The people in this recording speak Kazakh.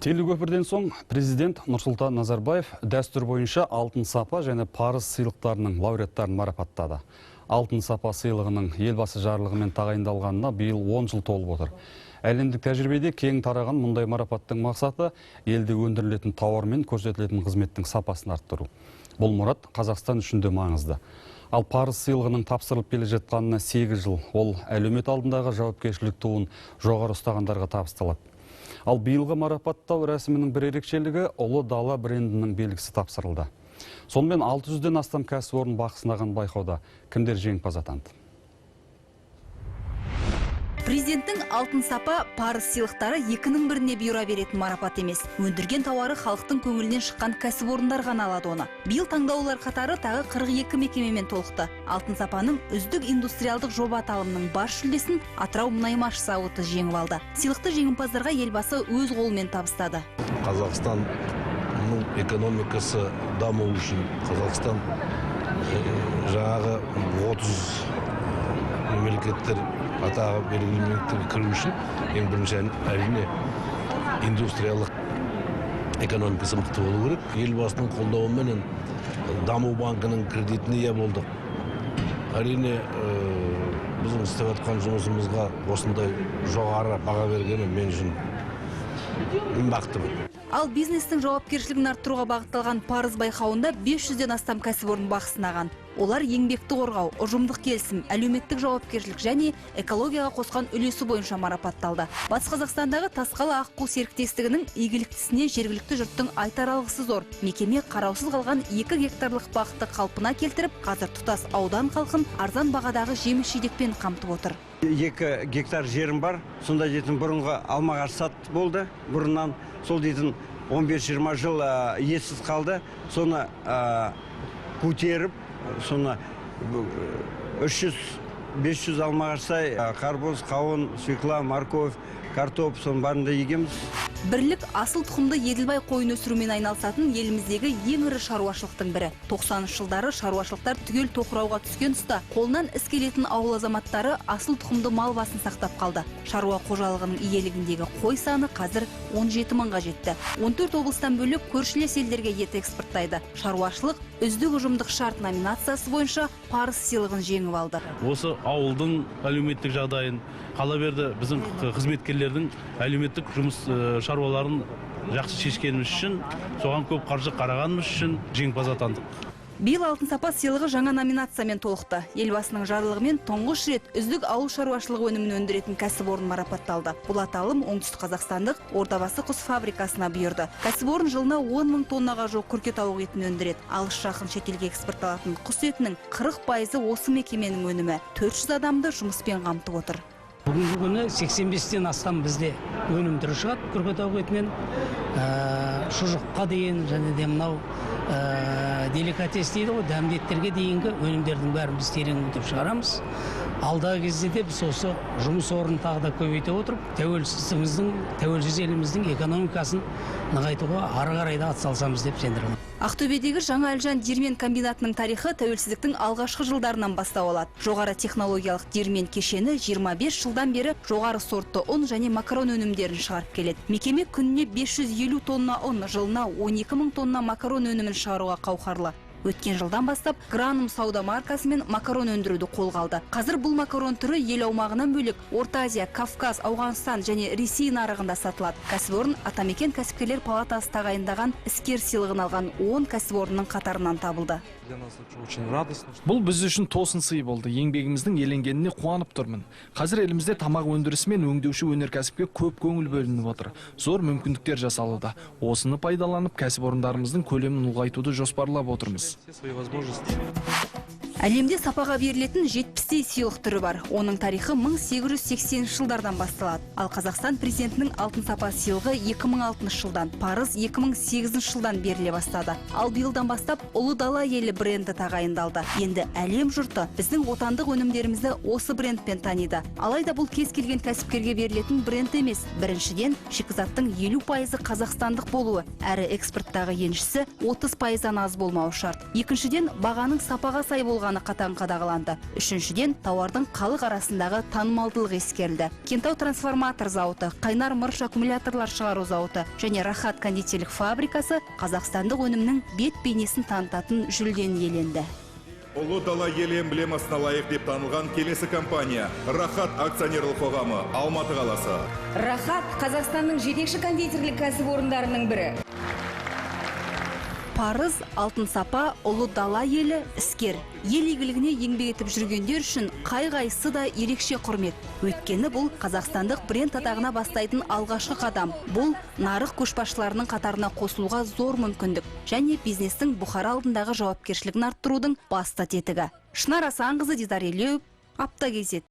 Телекөпірден соң президент Нұрсұлтан Назарбаев дәстүр бойынша «Алтын сапа» және «Парыз» сыйлықтарының лауреаттарын марапаттады. «Алтын сапа» сыйлығының Елбасы жарлығымен тағайындалғанына биыл 10 жыл толып отыр. Әлемдік тәжірибеде кең тараған мұндай марапаттың мақсаты – елде өндірілетін тауар мен көрсетілетін қызметтің сапасын арттыру. Бұл мұрат Қазақстан үшін де маңызды. Ал «Парыз» сыйлығының тапсырылып келе жатқанына 8 жыл. Ол әлеумет алдындағы жауапкершілік туын жоғары ұстағандарға табысталады. Ал биылғы марапаттау рәсімінің бір ерекшелігі – «Ұлы дала» брендінің белгісі тапсырылды. Сонымен, 600-ден астам кәсіпорын бақ сынаған байқауда кімдер жеңімпаз атанды? Президенттің «Алтын сапа», «Парыз» сыйлықтары екінің біріне бұйыра беретін марапат емес. Өндірген тауары халықтың көңілінен шыққан кәсіпорындар ғана алады оны. Биыл таңдаулылар қатары тағы 42 мекемемен толықты. «Алтын сапаның» үздік индустриалдық жоба аталымының бас жүлдесін Атырау мұнай маш зауыты жеңіп алды. Сыйлықты жеңімпаздарға Елбасы өз қолымен табыстады. Қазақстанның экономикасы даму үшін, Қазақстан жаңағы 30 мемлекеттер атағы белгілі мемлекеттерге кіру үшін ең бірінші, әрине, индустриялық экономикасы мықты болу керек. Елбасының қолдауыменен Даму банкінің кредитіне ие болдық. Әрине, біздің істеп жатқан жұмысымызға осындай жоғары баға бергені мен үшін, мен бақыттымын. Ал бизнестің жауапкершілігін арттыруға бағытталған «Парыз» байқауында 500-ден астам кәсіпорын бақ сынаған. Олар еңбекті қорғау, ұжымдық келісім, әлеуметтік жауапкершілік және экологияға қосқан үлесі бойынша марапатталды. Батыс Қазақстандағы Тасқала Аққу серіктестігінің игіліктісіне жергілікті жұрттың айтар алғысы зор. Мекеме қараусыз қалған 2 гектарлық бақты қалпына келтіріп, қазір тұтас аудан халқын арзан бағадағы жеміс жидекпен қамтып отыр. 2 гектар жерім бар. Сонда дейтін бұрынғы алма ағаш сад болды бұрыннан. Сол дейтін 15-20 жыл иесіз қалды. Соны көтеріп, соны 300-500 алма ағаштай қарбыз, қауын, свекла, морковь, картоп, соның бәрін де егеміз. Бірлік – асыл тұқымды Еділбай қойын өсірумен айналысатын еліміздегі ең ірі шаруашылықтың бірі. 90 жылдары шаруашылықтар түгел тоқырауға түскен тұста қолынан іс келетін ауыл азаматтары асыл тұқымды мал басын сақтап қалды. Шаруа қожалығының иелігіндегі қой саны қазір 17 мыңға жетті. 14 облыстан бөлек көршілес елдерге ет экспорттайды. Шаруашылық үздік ұжымдық шарт номинациясы бойынша «Парыз» сыйлығын жеңіп алды. Осы ауылдың әлеуметтік жағдайын, қала берді біздің қызметкерлердің әлеуметтік жұмыс шаруаларын жақсы шешкеніміз үшін, соған көп қаржы қарағанымыз үшін жеңімпаз атандық. Биыл «Алтын сапа» сыйлығы жаңа номинациямен толықты. Елбасының жарлығымен тұңғыш рет үздік ауыл шаруашылығы өнімін өндіретін кәсіпорын марапатталды. Бұл аталым оңтүстік қазақстандық Ордабасы құс фабрикасына бұйырды. Кәсіпорын жылына 10 мың тоннаға жуық күрке тауық етін өндіреді. Алыс жақын шетелге экспортталатын құс етінің 40%-ы осы мекеменің өнімі. 400 адамды жұмыспен қамтып отыр. Бүгінгі күні 85-тен астам бізде өнім түрі шығады күрке тауық етінен. Шұжыққа дейін және де мынау деликатес дейді ғой, дәмді еттерге дейінгі өнімдердің бәрін біз терең өңдеп шығарамыз. Алдағы кезде де біз осы жұмыс орнын тағы да көбейте отырып, тәуелсіздігіміздің, тәуелсіз еліміздің экономикасын нығайтуға ары қарай да атсалысамыз деп сендіремін. Ақтөбедегі Жаңа Әлжан диірмен комбинатының тарихы тәуелсіздіктің алғашқы жылдарынан бастау алады. Жоғары технологиялық диірмен кешені 25 жылдан бері жоғары сортты ұн және макарон өнімдерін шығарып келеді. Мекеме күніне 550 тонна ұн, жылына 12 мың тонна макарон өнімін шығаруға қауқарлы. Өткен жылдан бастап Гранум сауда маркасымен макарон өндіруді қолға алды. Қазір бұл макарон түрі ел аумағынан бөлек Орта Азия, Кавказ, Ауғанстан және Ресей нарығында сатылады. Кәсіпорын Атамекен кәсіпкерлер палатасы тағайындаған «Іскер» сыйлығын алған 10 кәсіпорынның қатарынан табылды. Для нас это очень радостно. Бұл біз үшін тосын сый болды. Еңбегіміздің еленгеніне қуанып тұрмын. Қазір елімізде тамақ өндірісі мен өңдеуші өнеркәсіпке көп көңіл бөлініп отыр. Зор мүмкіндіктер жасалуда. Осыны пайдаланып, кәсіпорындарымыздың көлемін ұлғайтуды жоспарлап отырмыз. Все свои возможности. Әлемде сапаға берілетін 70-тей сыйлық түрі бар. Оның тарихы 1880 жылдардан басталады. Ал Қазақстан президентінің «Алтын сапа» сыйлығы 2006 жылдан, «Парыз» 2008 жылдан беріле бастады. Ал биылдан бастап «Ұлы дала елі» бренді тағайындалды. Енді әлем жұрты біздің отандық өнімдерімізді осы брендпен таниды. Алайда бұл кез келген кәсіпкерге берілетін бренд емес. Біріншіден, шикізаттың 50%-ы қазақстандық болуы, әрі экспорттағы еншісі 30%-дан аз болмауы шарт. Екіншіден, бағаның сапаға сай болғаны. саны қатаң қадағаланды. Үшіншіден, тауардың халық арасындағы танымалдылығы ескерілді. Кентау трансформатор зауыты, Қайнар мырыш аккумуляторлар шығару зауыты және Рахат кондитерлік фабрикасы қазақстандық өнімнің бет бейнесін танытатын жүлдені иеленді. Ұлы дала елі эмблемасына лайық деп танылған келесі компания: Рахат акционерлік қоғамы, Алматы қаласы. Рахат – Қазақстанның жетекші кондитерлік кәсіпорындарының бірі. Парыз, Алтын сапа, Ұлы дала елі, іскер. Ел игілігіне еңбек етіп жүргендер үшін қай қайсысы да ерекше құрмет. Өйткені бұл – қазақстандық бренд атағына бастайтын алғашқы қадам. Бұл – нарық көшбасшыларының қатарына қосылуға зор мүмкіндік және бизнестің бұқара алдындағы жауапкершілігін арттырудың басты тетігі. Шынар Асанқызы, Дидар Елеуов, Апта кезет.